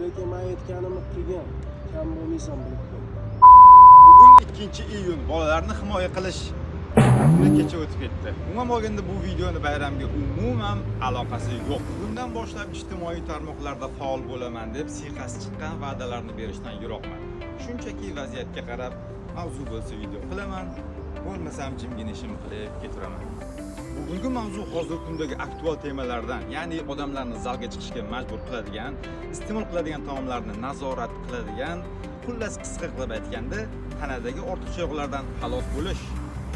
Lekin men aytganimni qilgin, kam bo'lmaysan, bilib qo'y. Bugun 2-iyun, bolalarni himoya qilish kuni kecha o'tib ketdi. Umuman olganda, bu videoni bayramga umuman aloqasi yo'q. Bugundan boshlab ijtimoiy tarmoqlarda faol bo'laman deb siyqasi chiqqan va'dalarni berishdan yiroqman. Shunchaki vaziyatga qarab, mavzu bo'lsa video qilaman, bo'lmasam jimgina ishimni qilib ketaveraman. Bugungi mavzu hozirgi kundagi aktual temalardan, ya'ni odamlarni zalga chiqishga majbur qiladigan, iste'mol qiladigan taomlarni nazorat qiladigan, xullas, qisqa qilib aytganda, tanadagi ortiqcha yog'lardan xalos bo'lish.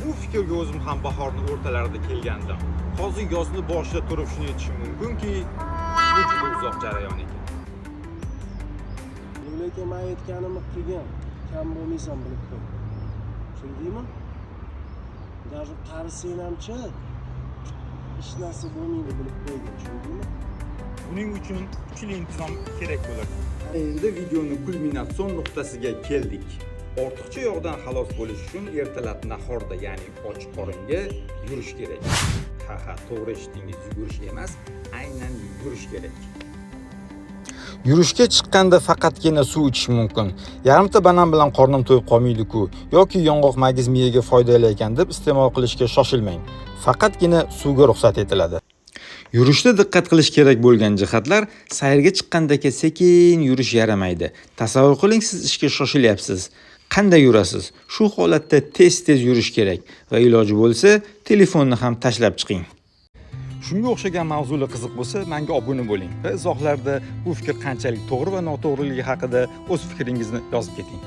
Bu fikrga o'zim ham bahorni o'rtalarida kelgandim. Hozir yozni boshida turib shuni aytishim mumkinki, bu juda uzoq jarayon ekan. Lekin men aytganimni qilgin, kam bo'lmaysan, bilib qo'y. Tushundingmi? Даже qarisang hamchi hech narsa bo'lmaydi, bilib qo'ygin, tushundingmi? Buning uchun kuchli intizom kerak bo'ladi. Endi videoni kulminatsion nuqtasiga keldik. Ortiqcha yog'dan xalos bo'lish uchun ertalab nahorda, ya'ni och qoringa yurish kerak. Ha, to'g'ri eshitdingiz, yugurish emas, aynan yurish kerak. Yurishga chiqqanda faqatgina suv ichish mumkin. Yarimta banan bilan qornim to'yib qolmaydi-ku yoki yong'oq magiz miyaga foydali ekan deb iste'mol qilishga shoshilmang. Faqatgina suvga ruxsat etiladi. Yurishda diqqat qilish kerak bo'lgan jihatlar: sayrga chiqqandagi sekin yurish yaramaydi. Tasavvur qiling, siz ishga shoshilyapsiz. Qanday yurasiz? Shu holatda tez-tez yurish kerak va iloji bo'lsa telefonni ham tashlab chiqing. Shunga o'xshagan mavzular qiziq bo'lsa, menga obuna bo'ling va izohlarda bu fikr qanchalik to'g'ri va noto'g'riligi haqida o'z fikringizni yozib keting.